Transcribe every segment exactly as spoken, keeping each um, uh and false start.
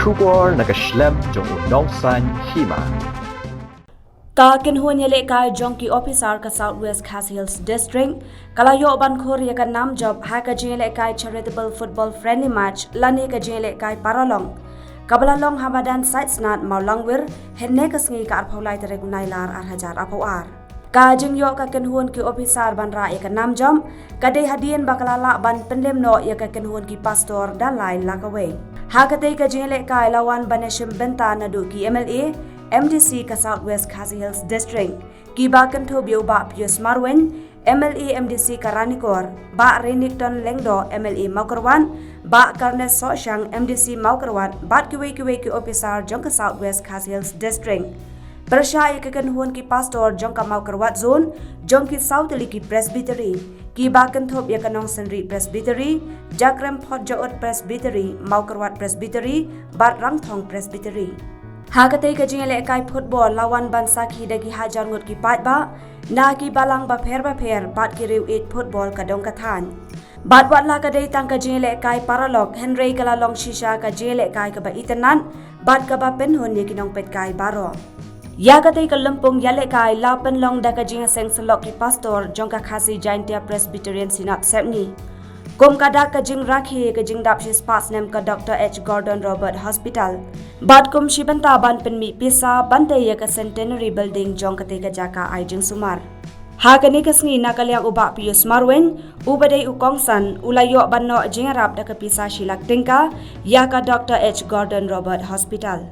Khubor na ka shlem jong u nongsan hima. Ka kynhun ïalehkai jong ki officer ka South West Khasi Hills District ka la ïoh ban khur ïa ka nam jop ha ka jingïalehkai charitable football friendly match lane ka jingïalehkai paralok kaba la long ha madan Saitsnat Mawlangwir hynne ka sngi ka arphew lai tarik u Nailar ar hajar arphew ar. Ka jingïoh ka kynhun ki officer ban rah ïa ka nam jop ka dei hadien ba ka la lah ban pynlem noh ïa ka kynhun ki pastor da lai la kawei. Ha katei ka jingïalehkai la wan ban ïashim bynta naduh ki M L A, M D C ka South West Khasi Hills District, kiba kynthup ïa u Bah Pius Marwein, M L A M D C ka Ranikor, Bah Renikton Lyngdoh, M L A Mawkyrwat, Bah Carnes Sohshang, M D C Mawkyrwat, bad kiwei kiwei ki officer jong ka South West Khasi Hills District. Pyrshah ïa ka kynhun ki pastor jong ka Mawkyrwat Zone, jong ki saw tylli ki Presbytery, kiba kynthup ïa ka Nongsynrih Presbytery, Jakrem Photjaud Presbytery, Mawkyrwat Presbytery, bad Rangthong Presbytery. Ha katei ka jingïalehkai football la wan ban sakhi da ki hajar ngut ki paidbah na ki balang bapher bapher bad ki riew ïeit football ka dong ka thaiñ. Bad wat la ka dei tang ka jingïalehkai paralok hynrei ka la long shisha ka jingïalehkai kaba itynnad bad kaba pynhun ïa ki nongpeitkai baroh. Ïa katei ka lympung ïalehkai la pynlong da ka jingïaseng syllok ki pastor jong ka Khasi Jaintia Presbyterian Synod Sepngi. Kum ka dak ka jingrakhe ka jingdap shispah snem ka Doctor H Gordon Roberts Hospital. Bad kum shi bynta ban pynmih pisa ban tei ïa ka Centenary Building jong katei ka jaka ai jingsumar. Ha kane ka sngi na ka liang u Bah Pius Marwein, uba dei u kongsan, u la ïoh ban noh jingïarap da ka pisa shi lak tyngka ïa ka Doctor H Gordon Roberts Hospital.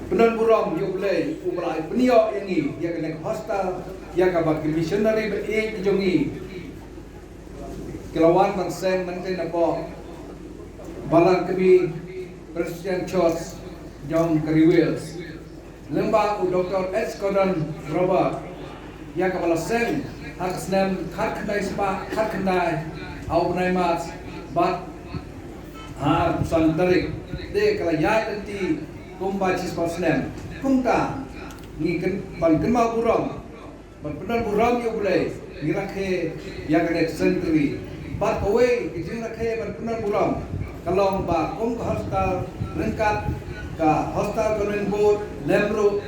Pynban burom ïa U Blei uba la ai pynïoh ïa ngi ïa kane ka hostel, ïa kaba ki missionary ba ïeit jong ngi ki la wan ban seng mynta na pdeng balang kmie Presbyterian Church jong ka Ri Wales. Lyngba u Doctor H Gordon Roberts, ïa kaba la seng ha ka snem khatkhyndai spah khatkhyndai ha u bnai March bad ha arphew san tarik. Te ka la ïaid lynti kumba shispah snem. Kumta ngi kyn-, ban kynmaw burom, ban pynban burom ïa U Blei, ngi rakhe ïa kane ka centenary. Bad kawei ka jingrakhe ban pynban burom ka long ba kum ka hostel ryngkat ka hostel ka nongbud lem ruh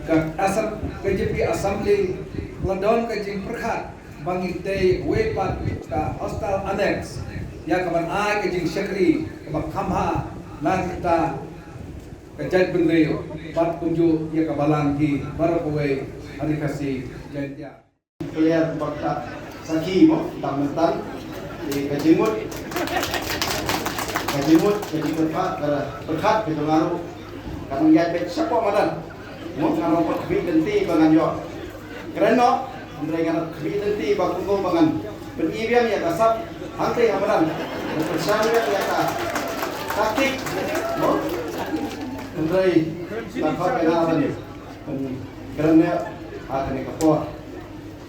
ka asam-, ka J P Assembly la don ka jingpyrkhat ba ngin tei wei pat ka hostel annex ïa ka ban ai ka jingshakri kaba kham bha na ka bynta ka jaitbynriew bad kumjuh ïa ka balang ki baroh kawei ha Ri Khasi Jaintia. Clear bad ka sakhi mo tang mynta. Ka jingmut, ka jingmut, ka jingpyrkhat, ka pyrkhat ka jong nga ruh ka nang ïaid beit shapoh madan. Mo nga ruh pat khmih lynti ba ngan ïoh kren noh, hynrei nga ruh khmih lynti ba kumno ba ngan pyni biang ïa ka sap hangtei ha madan, ban pyrshang biang ïa ka taktik. Mo hynrei nga khot ïa nga ban kren ïa ha kane ka por.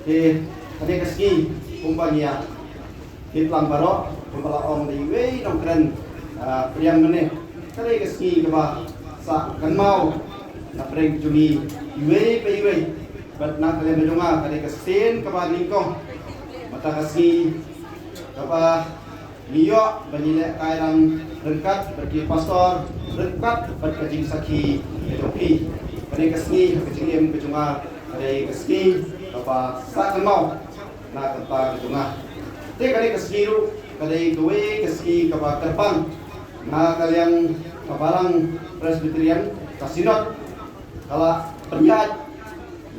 Te kane ka sngi kumba ngi ïa pynlang baroh, kumba la ong da iwei i nongkren Ah, pdiang mynne ka dei ka sngi kaba sah kynmaw na pdeng jong ngi iwei pa iwei. Bad na ka liang ka jong nga ka dei ka sien kaba nyngkong mynta ka sngi kaba ngi ïoh ba ngi leh kai rang ryngkat bad ki pastor, ryngkat bad ka jingsakhi ka jong phi. Ka dei ka sngi ha ka jingim ka jong nga ka dei ka sngi kaba sah kynmaw na ka bynta ka jong nga. Te ka dei ka sngi ruh ka dei kawei ka sngi kaba kyrpang na ka liang ka Balang Presbyterian ka Synod ka la pynïaid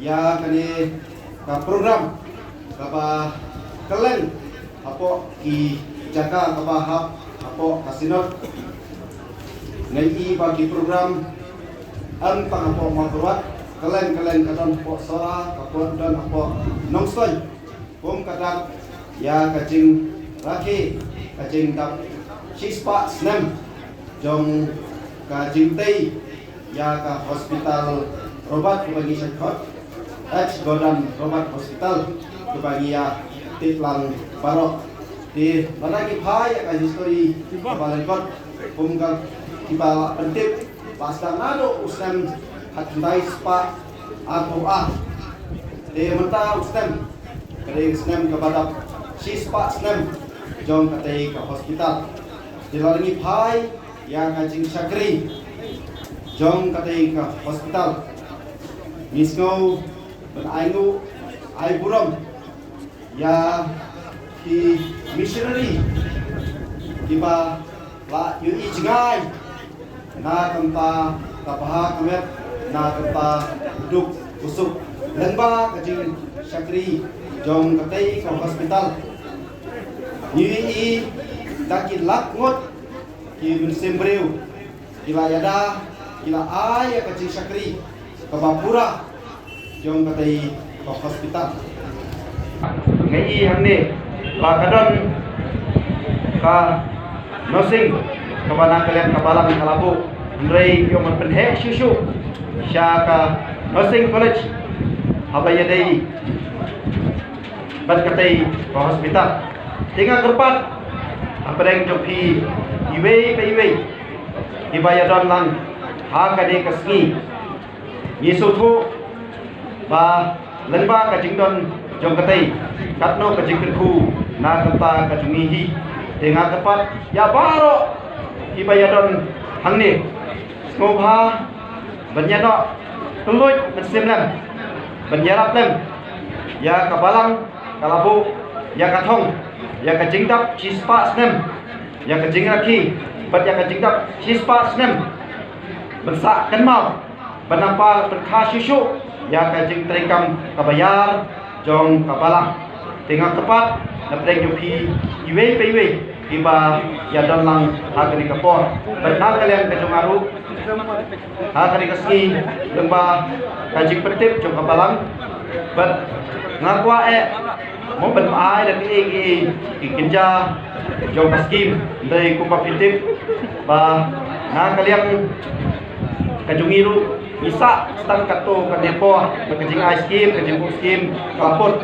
ïa kane ka program kaba kylleng hapoh ki jaka kaba hap hapoh ka Synod. Nga i ba ki program ym tang hapoh Mawkyrwat, kylleng kylleng ka don hapoh Sohra, ka don hapoh Nongstoiñ. Kum ka dak ïa ka jingrakhe ka jingdap shispah snem jong ka jingtei ïa ka hospital Robert kaba ngi shait khot, ex Gordon Robert Hospital kaba ngi ïa tip lang baroh. Te lada ngi phai ïa ka history kaba lyngkot kum ka kiba la pyntip ba sdang naduh u snem khatkhyndai spah arphew ar. Te mynta u snem ka dei u snem kaba dap shispah snem jong katei ka hospital. Te lada ngi phai ïa ka jingshakri jong katei ka hospital, ngi sngew ban ai nguh ai burom ïa ki missionary kiba la ïohi jngai na ka bynta ka bha ka met, na ka bynta u duk u suk lyngba ka jingshakri jong katei ka hospital. Ngi ïohi da ki lak ngut ki mynsiem briew ki la ïada, ki la ai ïa ka jingshakri kaba pura jong katei ka hospital. Nga i hangne ba ka don ka nursing kaba na ka liang ka Balang ka la buh, hynrei ïoh ban pynheh shuh shuh sha ka nursing college haba ïadei bad katei ka hospital. Te nga kyrpad hapdeng jong phi iwei pa iwei kiba ïadon lang ha kane ka sngi, ngi sngewthuh ba lyngba ka jingdon jong katei, katno ka jingkyrkhu na ka bynta ka jong ngi hi. Te nga kyrpad ïa baroh kiba ïadon hangne, sngewbha ban ïa noh kylluid mynsiem lem, ban ïarap lem ïa ka Balang ka la buh ïa ka thong, ïa ka jingdap shispah snem, ïa ka jingrakhe bad ïa ka jingdap shispah snem, ban sah kynmaw, ban nang pyrkhat shuh shuh ïa ka jingtrei kam kaba ïar jong ka Balang. Te nga kyrpad na pdeng jong phi iwei pa iwei kiba ïadon lang ha kane ka por bad na ka liang ka jong nga ruh ha kane ka sngi lyngba ka jingpyntip jong ka Balang. Bad nga kwah eh mo ban ai da ki ki ki kynja jong ka skim, hynrei kumba phi tip ba na ka liang ka jong ngi ruh ngi sah tang katto katne por, ka jingai skim, ka jingbuh skim ka la put,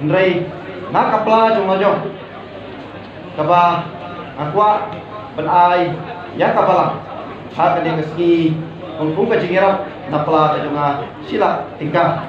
hynrei na ka pla jong la jong kaba nga kwah ban ai ïa ka Balang ha kane ka sngi, kum ka jingïarap na pla ka jong nga, shi lak tyngka.